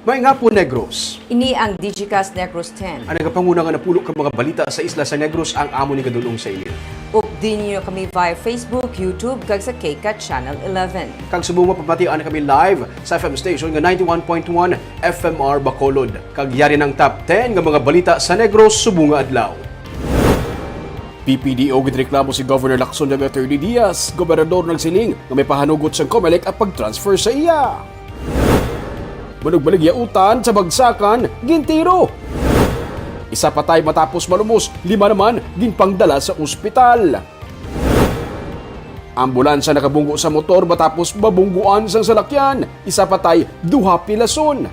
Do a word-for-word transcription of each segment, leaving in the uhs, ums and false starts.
Maayong hapon, Negros. Ini ang Digicast Negros ten. Ang nagapanguna nga napulo ka mga balita sa isla sa Negros ang amo ni gadulong sa inyo. Updi ninyo kami via Facebook, YouTube, kag sa KCAT Channel eleven. Kag subong mapamatian kami live sa F M station nga ninety-one point one F M R Bacolod. Kag yari ng top ten nga mga balita sa Negros subong nga adlaw. P P D O ginreklamo si Governor Lacson kag Attorney Diaz. Gobernador nagsiling nga may pahanugot sang Comelec ang pag-transfer sa iya. Manugbaligya utan sa bagsakan, gintiro. Isa patay matapos malumos, lima naman ginpangdala sa ospital. Ambulansya nakabunggo sa motor matapos mabungguan sang salakyan, isa patay, duha pilason.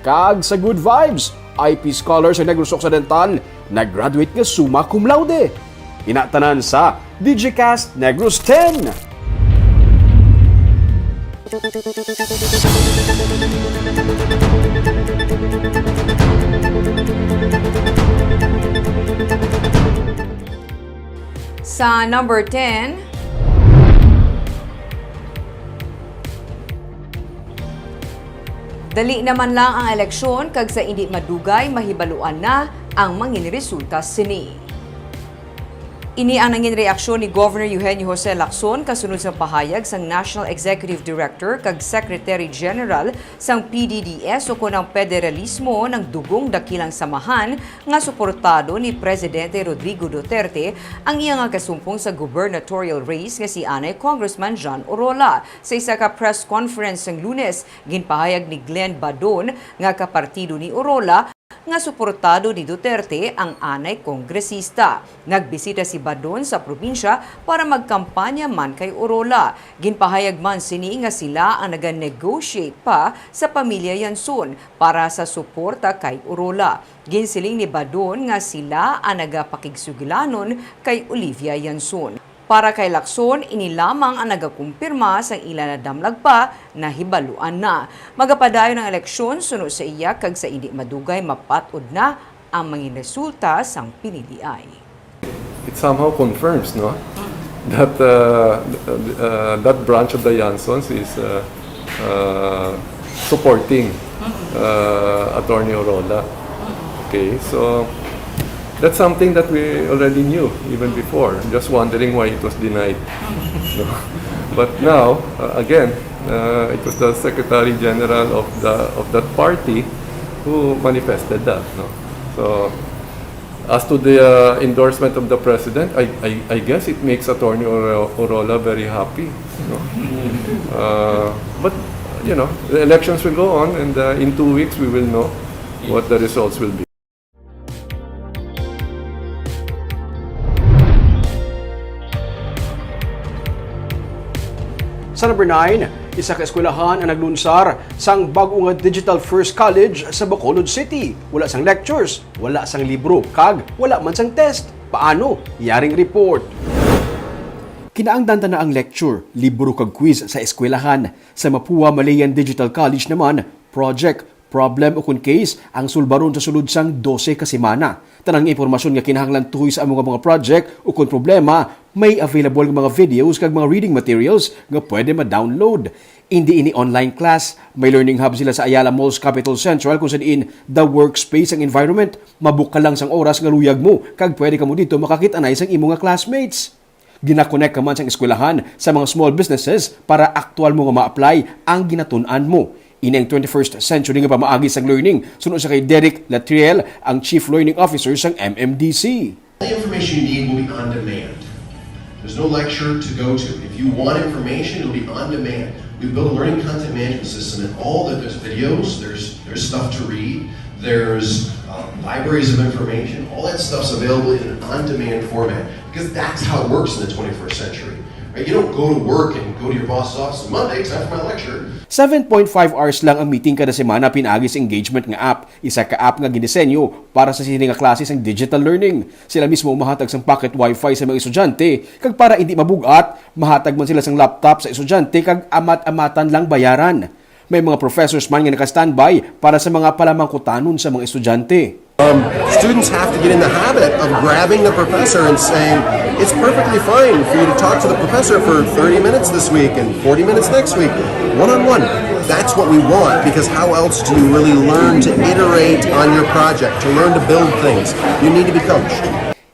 Kag sa Good Vibes, I P scholar sa Negros Occidental, nag-graduate nga summa cum laude. Ina tanan sa Digicast Negros ten. Sa number ten, dali naman lang ang eleksyon kag sa indi madugay mahibaluan na ang mangin resulta sini. Ini ang nangin reaksyon ni Governor Eugenio Jose Lacson kasunod sa pahayag sang National Executive Director kag Secretary General sang P D D S ukon ang Pederalismo nang Dugong Dakilang Samahan nga suportado ni Presidente Rodrigo Duterte ang iya nga kasumpong sa gubernatorial race nga si anay Congressman John Orola. Sa isa ka press conference sang Lunes, ginpahayag ni Glenn Badon nga kapartido ni Orola nga suportado ni Duterte ang anay kongresista. Nagbisita si Badon sa probinsya para magkampanya man kay Orola. Ginpahayag man sini nga sila ang naga-negotiate pa sa pamilya Yanson para sa suporta kay Orola. Ginsiling ni Badon nga sila ang nagapakigsugilanon kay Olivia Yanson. Para kay Lacson, ini lamang ang nagakumpirma sang ila nadamlag pa nahibaluan na. Magapadayon ang eleksyon suno sa iya kag sa indi madugay mapat-od na ang mangin resulta sang piniliay. It somehow confirms, no, that uh, uh, that branch of the Yansons is uh, uh, supporting uh, Attorney Orola. Okay, so that's something that we already knew even before. Just wondering why it was denied. No? But now, uh, again, uh, it was the Secretary General of the of that party who manifested that. No? So as to the uh, endorsement of the president, I, I, I guess it makes Attorney Oro- Orola very happy. No? Uh, but, you know, the elections will go on, and uh, in two weeks we will know what the results will be. Sa number nine, isa ka eskwelahan ang naglunsar sang bag-o nga Digital First College sa Bacolod City. Wala sang lectures, wala sang libro, kag wala man sang test. Paano? Yaring report. Kinaangdan ta na ang lecture, libro kag quiz sa eskwelahan. Sa Mapua Malean Digital College naman, project, problem ukon case ang sulbaron sa sulod sang dose ka semana. Tanan nga impormasyon nga kinahanglan tuhoy sa amo nga mga project ukon problema, may available nga mga videos kag mga reading materials nga pwede ma-download. Indi ini online class. May learning hub sila sa Ayala Malls Capitol Central kung sa diin the workspace ang environment. Mabukal lang sang oras nga luyag mo kag pwede kamo didto makakit-anay sang imo nga classmates. Ginakonek ka man sang eskwelahan sa mga small businesses para aktual mo nga ma-apply ang ginatun-an mo. Ini ang twenty-first century nga pamaagi sang learning, suno sa kay Derek Latriel, ang Chief Learning Officer sang M M D C. All the information you need will be on demand. There's no lecture to go to. If you want information, it'll be on demand. We built a learning content management system, and all that there's videos, there's there's stuff to read, there's uh, libraries of information. All that stuff's available in an on-demand format because that's how it works in the twenty-first century. Right? You don't go to work and go to your boss's office on Monday, time for my lecture. Seven point five hours lang ang meeting kada semana pinaagi sa Engagement nga app, isa ka app nga ginisenyo para sa sini nga klase sang digital learning. Sila mismo ang mahatag sang pocket wifi sa mga estudyante, kag para indi mabug-at, mahatag man sila sang laptop sa estudyante kag amat-amatan lang bayaran. May mga professors man nga naka-standby para sa mga palamangkutanon sa mga estudyante. Um, students have to get in the habit of grabbing the professor and saying, It's perfectly fine for you to talk to the professor for thirty minutes this week and forty minutes next week, one on one. That's what we want, because how else do you really learn to iterate on your project, to learn to build things? You need to be coached.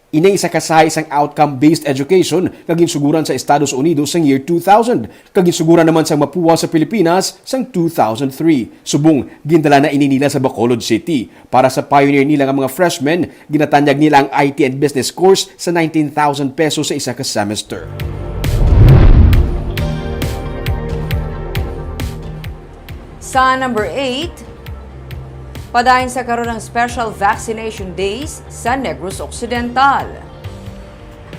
Ini isa ka sahi sang outcome-based education nga ginsuguran sa Estados Unidos sang year two thousand, kag ginsuguran naman sang MAPUA sa Pilipinas sang two thousand three. Subong, gindala na ini nila sa Bacolod City. Para sa pioneer nila nga mga freshmen, ginatanyag nila ang I T and Business course sa nineteen thousand pesos sa isa ka semester. Sa number eight, padayon sa karon ang special vaccination days sa Negros Occidental.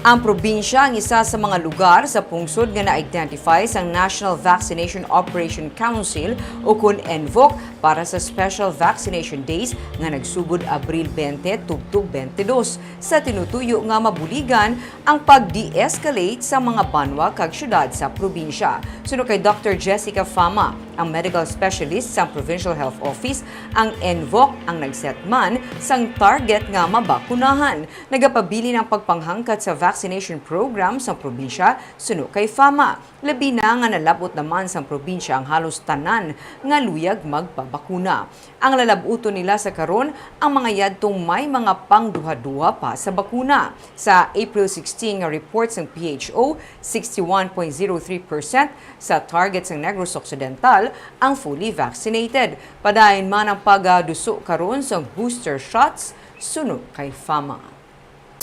Ang probinsya ang isa sa mga lugar sa pungsod nga na-identify sang National Vaccination Operation Council o kun NVOC para sa special vaccination days nga nagsugod Abril twenty tubtob twenty-two, sa tinutuyo nga mabuligan ang pag-de-escalate sa mga banwa kag syudad sa probinsya. Suno kay Doctor Jessica Fama, ang medical specialist sa Provincial Health Office, ang NVOC ang nagset man sang target nga mabakunahan. Nagapabilin ang pagpanghangkat sa vaccination program sa probinsya, suno kay Fama, labi na nga nalab-ot naman sang probinsya ang halos tanan nga luyag magpabakuna. Ang lalab-uton nila sa karon ang mga yadtong may mga pangduhaduha pa sa bakuna. Sa April sixteen nga report sang P H O, sixty-one point zero three percent sa target sang Negros Occidental ang fully vaccinated. Padayon man ang pagduso karon sang booster shots, suno kay Fama.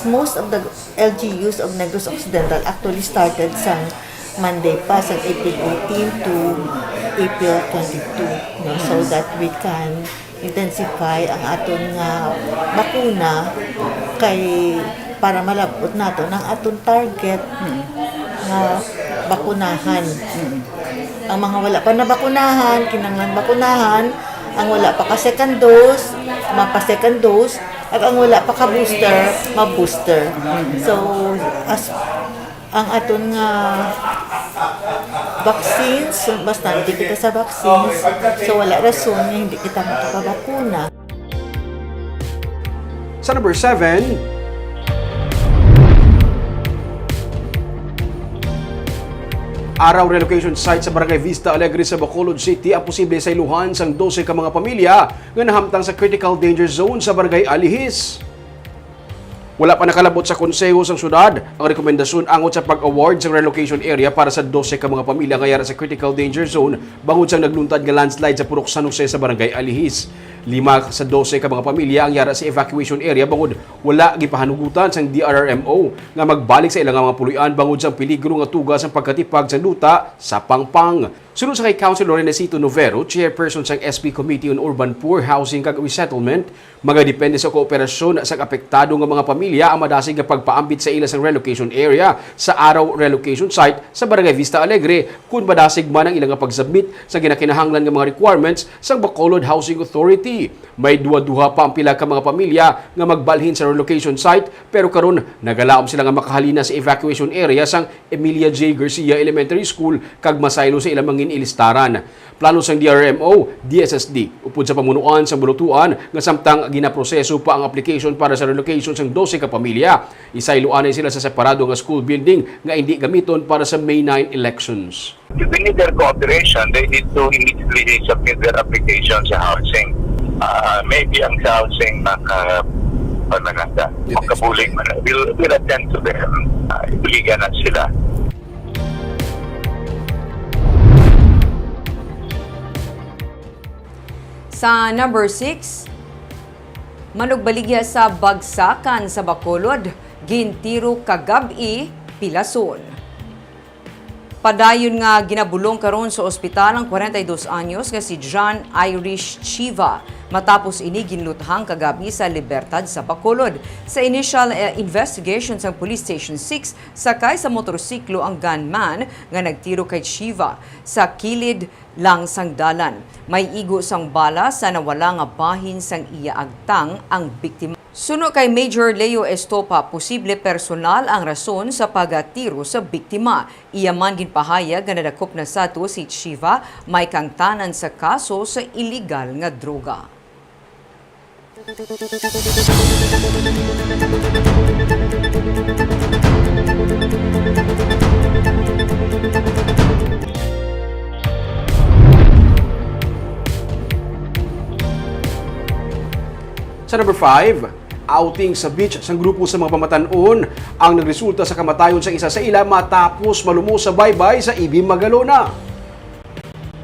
Most of the L G Us of Negros Occidental actually started sang Monday pa, sang April eighteen to April twenty-two, no? So that we can intensify ang aton nga bakuna kay para malab-ot naton ang aton target nga bakunahan. Ang mga wala pa nabakunahan, kinahanglan bakunahan. Ang wala pa ka second dose, mapa second dose. At ang wala pa ka booster, ma-booster. So, as ang aton nga vaccines, bastante kita sa vaccines, so wala rason nga hindi kita makapabakuna. Sa number seven, Araw Relocation Site sa Barangay Vista Alegre sa Bacolod City ang posible sayluhan sang dose ka mga pamilya nga nahamtang sa critical danger zone sa Barangay Alihis. Wala pa nakalabot sa Konseho sang Syudad ang rekomendasyon angot sa pag-award sang relocation area para sa dose ka mga pamilya nga yara sa critical danger zone bangod sang nagluntad nga landslide sa Purok San Jose sa Barangay Alihis. Lima sa dose ka mga pamilya ang yara sa evacuation area bangod wala gipahanugutan sang D R R M O nga magbalik sa ila nga mga puloy-an bangod sang peligro nga tuga sang pagkatipag sang duta sa Pangpang. Suno sa kay Councilor Renesito Novero, chairperson sang S P Committee on Urban Poor, Housing kag Resettlement, magadepende sa kooperasyon sang apektado nga mga pamilya ang madasig nga pagpaambit sa ila sang relocation area sa Araw Relocation Site sa Barangay Vista Alegre, kun madasig man ang ila nga pag-submit sa ginakinahanglan nga mga requirements sang Bacolod Housing Authority. May duha-duha pa ang pila ka mga pamilya nga magbalhin sa relocation site, pero karon nagalaom sila nga makahalina sa evacuation area sang Emilia J. Garcia Elementary School kag masaylo sa ilang mangin-ilistaran. Plano sang D R M O, D S S D, upod sa pamunuan sang Balutuan nga samtang ginaproseso pa ang application para sa relocation sang dose ka pamilya, isaylo anay sila sa separado nga school building nga indi gamiton para sa May nine elections. If we need their cooperation, they need to immediately submit their application sa housing. Ah, maybe ang sa housing maka, ano na siya, makabuling man. We'll, we'll attend to them. Ah, ibuligan na sila. Sa number six, manugbaligya sa Bagsakan sa Bacolod, gintiro kagab-i pilason. Padayon nga ginabulong karon sa ospital ang kwarenta y dos anyos nga si John Irish Chiva, matapos ini ginluthang kagab-i sa Libertad sa Bacolod. Sa initial, eh, investigation sang Police Station six, sakay sa motorsiklo ang gunman nga nagtiro kay Chiva sa kilid lang sang dalan. May igo sang bala sa nawala nga bahin sang iya agtang ang biktima. Suno kay Major Leo Estopa, posible personal ang rason sa pagtiro sa biktima. Iya man ginpahayag nga nadakop na sadto si Chiva may kaangtanan sa kaso sa iligal nga droga. Sa number five, outing sa beach sang grupo sa mga pamatan-on ang nagresulta sa kamatayon sang isa sa ila matapos malumos sa baybay sa Ibim, Magalona.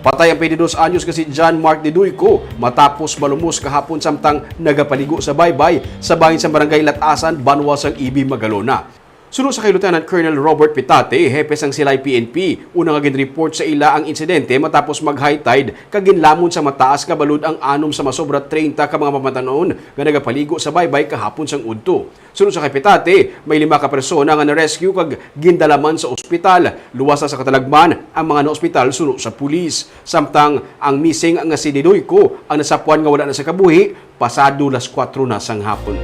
Patay ang twenty-dos anyos nga si John Mark Diduico matapos malumos kahapon samtang nagapaligo sa baybay sa bahin sa barangay Latasan, banwa sang Ibim, Magalona. Suno sa kay Lieutenant Colonel Robert Pitate, hepe sang Silay P N P, una nga ginreport sa ila ang insidente matapos mag-high tide kag ginlamon sa mataas nga balod ang anom sa masobra treinta ka mga pamatan-on nga nagapaligo sa baybay kahapon sang udto. Suno sa kay Pitate, may lima ka persona nga na-rescue kag gindala man sa ospital. Luwas na sa katalagman ang mga naospital suno sa pulis. Samtang ang missing nga si Diduico ang nasapuan nga wala na sa kabuhi pasado las kuwatro na sang hapon.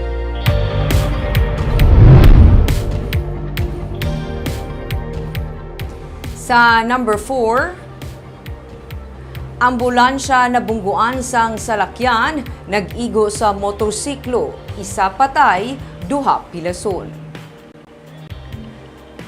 Sa number four, ambulansya nabungguan sang salakyan, nag-igo sa motorsiklo, isa patay, duha pilason.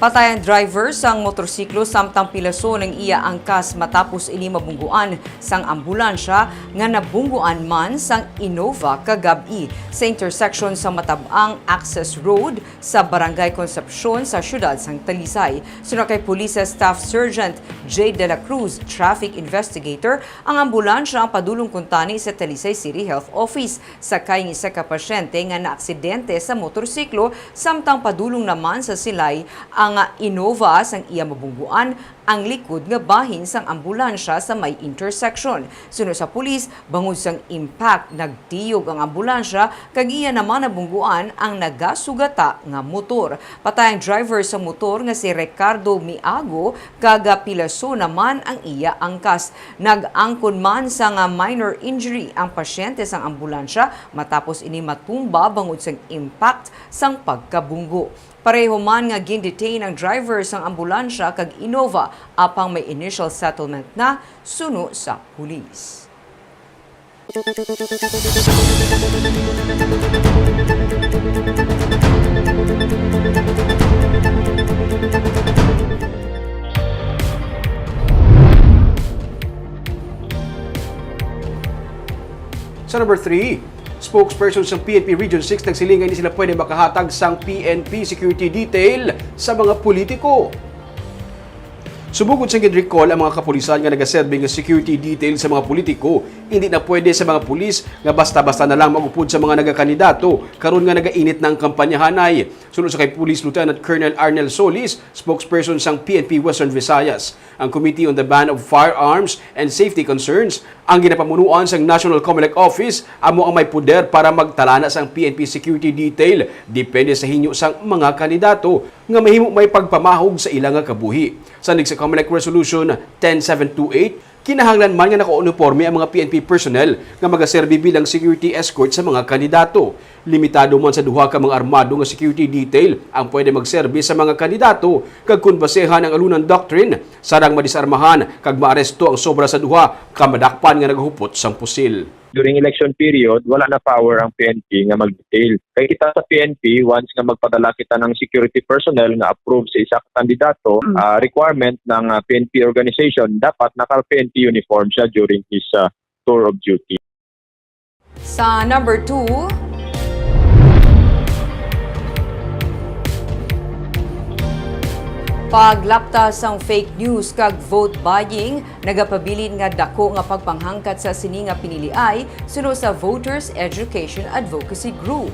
Patay ang driver sang motorsiklo samtang pilason ang iya angkas matapos ini mabungguan sang ambulansya nga nabungguan man sang Innova kagab-i sa intersection sa Matab-ang Access Road sa Barangay Concepcion sa siyudad sang Talisay. Suno kay Police Staff Sergeant Jade de la Cruz, traffic investigator, ang ambulansya ang padulong kuntani sa Talisay City Health Office. Sakay ang isa ka pasyente nga naaksidente sa motorsiklo, samtang padulong naman sa Silay ang Innova sang iya mabungguan ang likod nga bahin sang ambulansya sa may intersection. Suno sa pulis, bangod sang impact, nagtiyog ang ambulansya kag iya naman nabungguan ang nagasugata nga motor. Patay ang driver sa motor nga si Ricardo Miago, kag pilaso naman ang iya angkas. Nag-angkon man sang minor injury ang pasyente sang ambulansya matapos ini matumba bangod sang impact sang pagkabunggo. Pareho man nga gin-detain ang driver sang ambulansya kag Innova, apang may initial settlement na suno sa pulis. Sa number three, spokesperson sang P N P Region six nagsiling nga hindi sila pwede makahatag sang P N P security detail sa mga politiko. Subong gid sang gin-recall ang mga kapulisan nga nagaserbi nga security detail sa mga politiko, hindi na pwede sa mga pulis nga basta-basta na lang mag-upod sa mga nagakandidato karon nga nagainit na ang kampanyahanay. Suno sa kay Police Lieutenant Colonel Arnel Solis, spokesperson sang P N P Western Visayas, ang Committee on the Ban of Firearms and Safety Concerns, ang ginapamunuan sang National Comelec Office amo ang may poder para magtalana sang P N P security detail depende sa hinyo sang mga kandidato nga mahimo may pagpamahog sa ila nga kabuhi. Sandig sa Comelec Resolution ten seven two eight, kinahanglan man nga nakauniporme ang mga P N P personnel nga magaserbi bilang security escort sa mga kandidato. Limitado man sa duha ka mga armado nga security detail ang pwede magserbi sa mga kandidato, kag kon basehan ang Alunan Doctrine, sarang madisarmahan kag maaresto ang sobra sa duha ka madakpan nga nagahupot sang pusil. During election period, wala na power ang P N P nga mag-detail. Kay kita sa P N P, once nga magpadala kita ng security personnel nga approve sa isa ka kandidato, Mm. ah, requirement ng, ah, P N P organization, dapat naka-P N P uniform siya during his, ah, tour of duty. Sa number two, paglapta sang fake news kag vote buying nagapabilin nga dako nga pagpanghangkat sa sini nga piniliay, suno sa Voters Education Advocacy Group.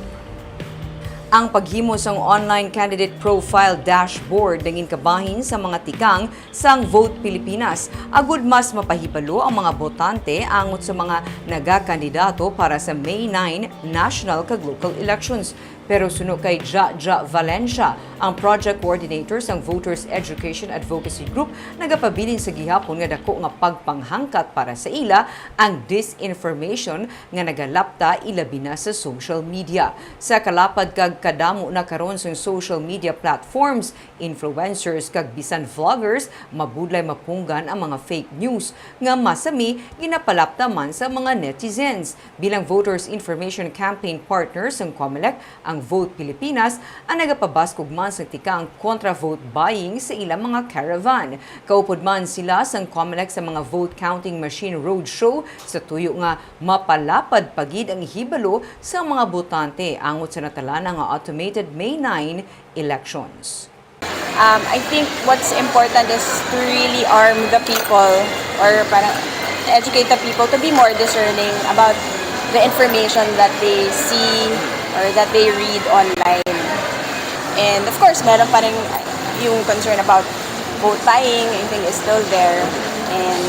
Ang paghimo sang online candidate profile dashboard nangin kabahin sa mga tikang sang Vote Pilipinas, agud mas mapahibalo ang mga botante angot sa mga nagakandidato para sa May nine national kag local elections. Pero suno kay Jaja Valencia, ang project coordinator sang Voters Education Advocacy Group, nagapabilin sa gihapon nga dako nga pagpanghangkat para sa ila ang disinformation nga nagalapta, ilabi na sa social media. Sa kalapad kag kadamo na karon sang social media platforms, influencers kag bisan vloggers, mabudlay mapunggan ang mga fake news nga masami ginapalapta man sa mga netizens. Bilang Voters Information Campaign partner sang Comelec, ang Vote Pilipinas ang nagapabaskog man sa tikang kontra vote buying sa ilang mga caravan. Kaupod man sila sang Comelec sa mga vote counting machine roadshow sa tuyo nga mapalapad pa gid ang hibalo sa mga botante angot sa natalana nga automated May nine elections. Um, I think what's important is to really arm the people or parang educate the people to be more discerning about the information that they see or that they read online. And of course, meron pa rin yung concern about vote buying, I think is still there. And,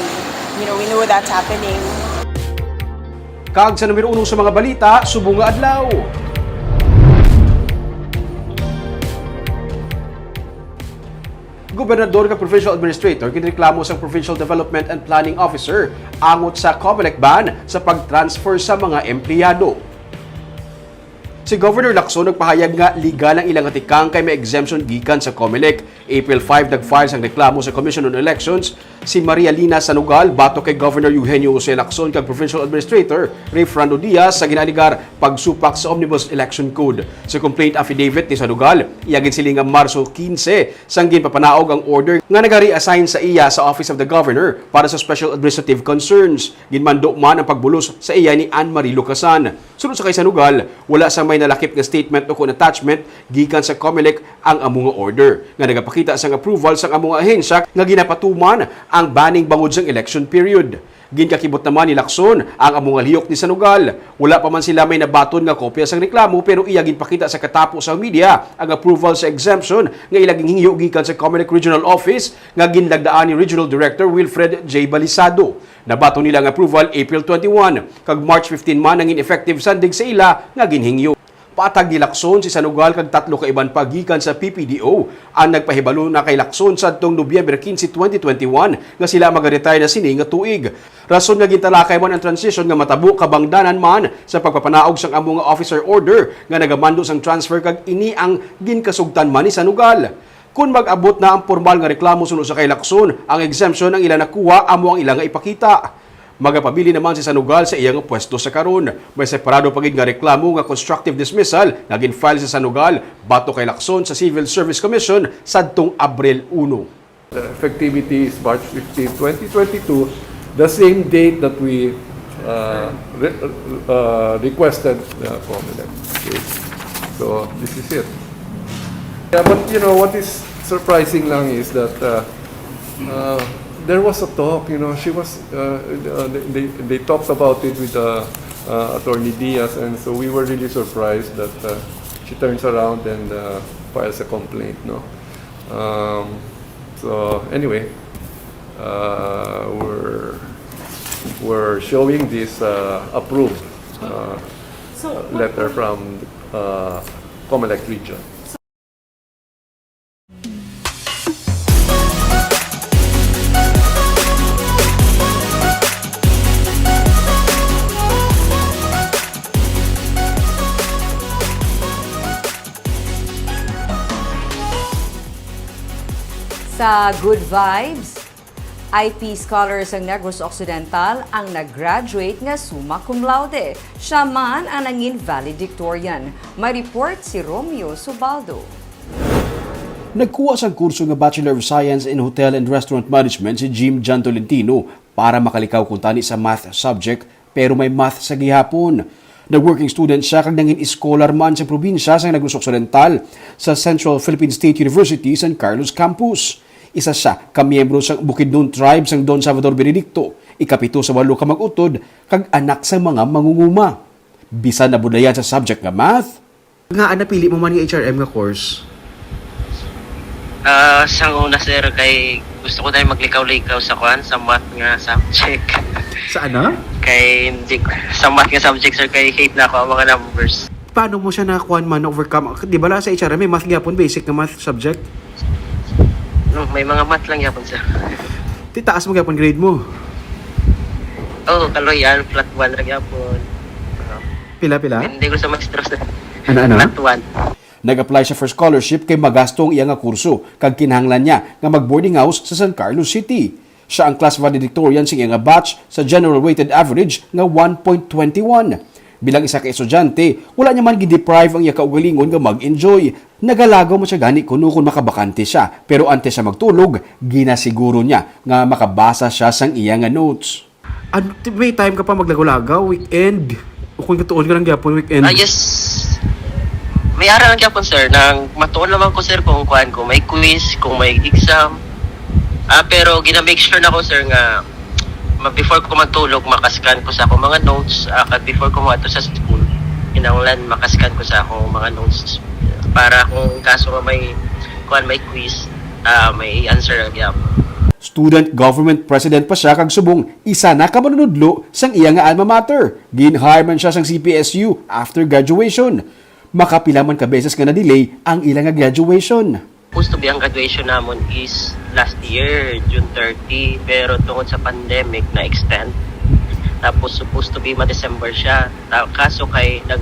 you know, we know that's happening. Kag sa numero uno sa mga balita, subong nga adlaw. Gobernador kag provincial administrator ginreklamo sang Provincial Development and Planning Officer angot sa Comelec ban sa pag-transfer sa mga empleyado. Si Governor Lacson nagpahayag nga legal ang ilang tikang kay may exemption gikan sa Comelec. April five, nag-file sang reklamo sa Commission on Elections si Maria Lina Sanugal batok kay Governor Eugenio Jose Lacson kag Provincial Administrator Rayfrando Diaz sa ginaaligar pagsupak sa Omnibus Election Code. Sa complaint affidavit ni Sanugal, iya ginsiling nga Marso quince sang ginpapanaog ang order nga nagareassign sa iya sa Office of the Governor para sa Special Administrative Concerns. Ginmando man ang pagbulos sa iya ni Anne Marie Lucasan. Suno sa kay Sanugal, wala sang may nalakip nga statement o kon attachment gikan sa Comelec ang amo nga order nga nagapakita sang approval sang amo nga ahensya nga ginapatuman ang banning bangod sang election period. Ginkakibot naman ni Lacson ang amo nga lihok ni Sanugal. Wala pa man sila may nabaton nga kopya sang reklamo, pero iya ginpakita sa katapo sang media ang approval sa exemption nga ila ginhingyo gikan sa Comelec Regional Office nga ginlagdaan ni Regional Director Wilfred J Balisado. Nabaton nila ang approval April twenty-one, kag March fifteen man nangin effective sandig sa ila nga ginhingyo. Patag ni Lacson, si Sanugal kag tatlo ka iban pa gikan sa P P D O ang nagpahibalo na kay Lacson sadtong Nobyembre quince, twenty twenty-one, nga sila magaretire na sini nga tuig. Rason nga gintalakay man ang transition nga matabo kabangdanan man sa pagpapanaog sang amo nga officer order nga nagamando sang transfer, kag ini ang ginkasugtan man ni Sanugal. Kon mag-abot na ang pormal nga reklamo suno sa kay Lacson, ang exemption ang ila nakuha amo ang ila nga ipakita. Magapabilin naman si Sanugal sa iya nga pwesto sa karon. May separado pa gid nga reklamo nga constructive dismissal nga gin-file si Sanugal batok kay Lacson sa Civil Service Commission sadtong Abril uno. The effectivity is March fifteen, twenty twenty-two, the same date that we uh, re- uh, requested the Comelec. Okay. So, this is it. Yeah, but you know, what is surprising lang is that uh, uh, there was a talk, you know, she was, uh, uh, they, they, they talked about it with uh, uh, Attorney Diaz, and so we were really surprised that uh, she turns around and uh, files a complaint, no? Um, so anyway, uh, we're, we're showing this uh, approved uh, So, letter from uh, Comelec region. Sa Good Vibes, I P scholars ang Negros Occidental ang nag-graduate nga summa cum laude. Siya man ang nangin valedictorian. May report si Romeo Subaldo. Nagkuha sang kurso nga Bachelor of Science in Hotel and Restaurant Management si Jim John Tolentino para makalikaw kuntani sa math subject, pero may math sa gihapon. Nag-working student siya kag nangin scholar man sa probinsya sa Negros Occidental sa Central Philippine State University San Carlos Campus. Isa siya ka miyembro sang Bukidnon Tribe sang Don Salvador Benedicto, ikapito sa walo ka mag-utod kag anak sang mga mangunguma. Bisan nabudlayan sa subject nga math, Ngaa napili mo man nga H R M nga course? Ah, sang una, sir, kay gusto ko dahil maglikaw-likaw sa kwan, sa math nga subject. Sa ano? Kay hindi sa math nga subject, sir, kay hate na ako ang mga numbers. Paano mo siya nakuan man, na-overcome? Di ba la sa H R M, may math gyapon, basic nga math subject? No, may mga math lang gyapon, sir. Ti taas mo gyapon grade mo? Oh, kaloyan, flat one ra gyapon. Ah, Pila, pila? Hindi ko sa maestro, sir. Ano, ano? Flat one. Nag-apply siya for scholarship kay magasto ang iya nga kurso kag kinahanglan niya nga mag-boarding house sa San Carlos City. Siya ang class valedictorian sa iya nga batch sa general weighted average nga one point twenty one. Bilang isa ka estudyante, wala niya man gideprive ang iya kaugalingon nga mag-enjoy. Nagalagaw man siya gani kuno kon makabakante siya, pero antes siya magtulog, ginasiguro niya nga makabasa siya sang iya nga notes. An-, may time ka pa maglagaw-lagaw, weekend? O kung katuon ka lang gyapon, weekend? Ah, yes. May ara lang gyapon, sir. Nang matuon lamang ko, sir, kung kuan ko, may quiz, kung may exam. Ah, pero gina-make sure na ko, sir, nga ma- before ko magtulog, makascan ko sa akong mga notes. Ah, kag before ko moadto sa school, kinahanglan makascan ko sa akong mga notes para kung kaso nga may kuan, may quiz, ah, may answer ang gyapon. Student government president pa siya kag subong isa na ka manunudlo sang iya nga alma mater. Gin-hire man siya sang C P S U after graduation. Makapila man ka beses nga na-delay ang ila nga graduation. Supposed to be ang graduation namon is last year, June thirty, pero tungod sa pandemic na-extend. Tapos supposed to be ma-December siya. Ta- kaso kay nag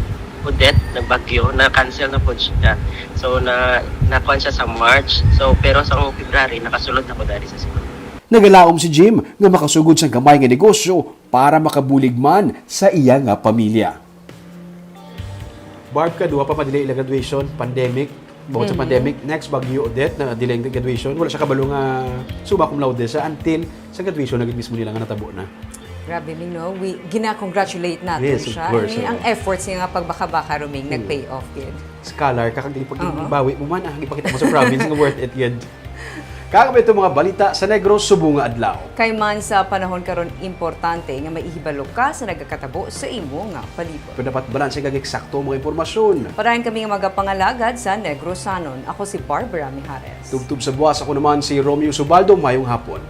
Odette, nagbagyo, na-cancel na pud siya. So na nakuan siya sa March. So pero sa February nakasulod na ko dali sa school. Nagalaom si Jim nga makasugod sang gamay nga negosyo para makabulig man sa iya nga pamilya. Barb, ka duha pa ma-delay ila graduation, pandemic. Bukod sa pandemic, next bagyo Odette, na-delay ang graduation. Wala siya kabalo nga summa cum laude sa until sa graduation na gid mismo nila nga natabo na. Grabe, Ming, no? We, gina-congratulate natin Yes, of siya. course, I mean, oo. Ang efforts niya nga pagbaka-baka, Roming, nag-pay off gid. Scholar ka, kag ipag- Oo. bawi mo man, ang ipakita mo sa province nga worth it gid. Kag ito mga balita sa Negros subong nga adlaw. Kay man sa panahon karon, importante nga maihibalo ka sa nagakatabo sa imo nga palibot. Pero dapat balanse kag eksakto ang mga impormasyon. Padayon kami nga magapangalagad sa Negrosanon. Ako si Barbara Mijares. Tubtob sa buwas, ako naman si Romeo Subaldo. Mayong hapon.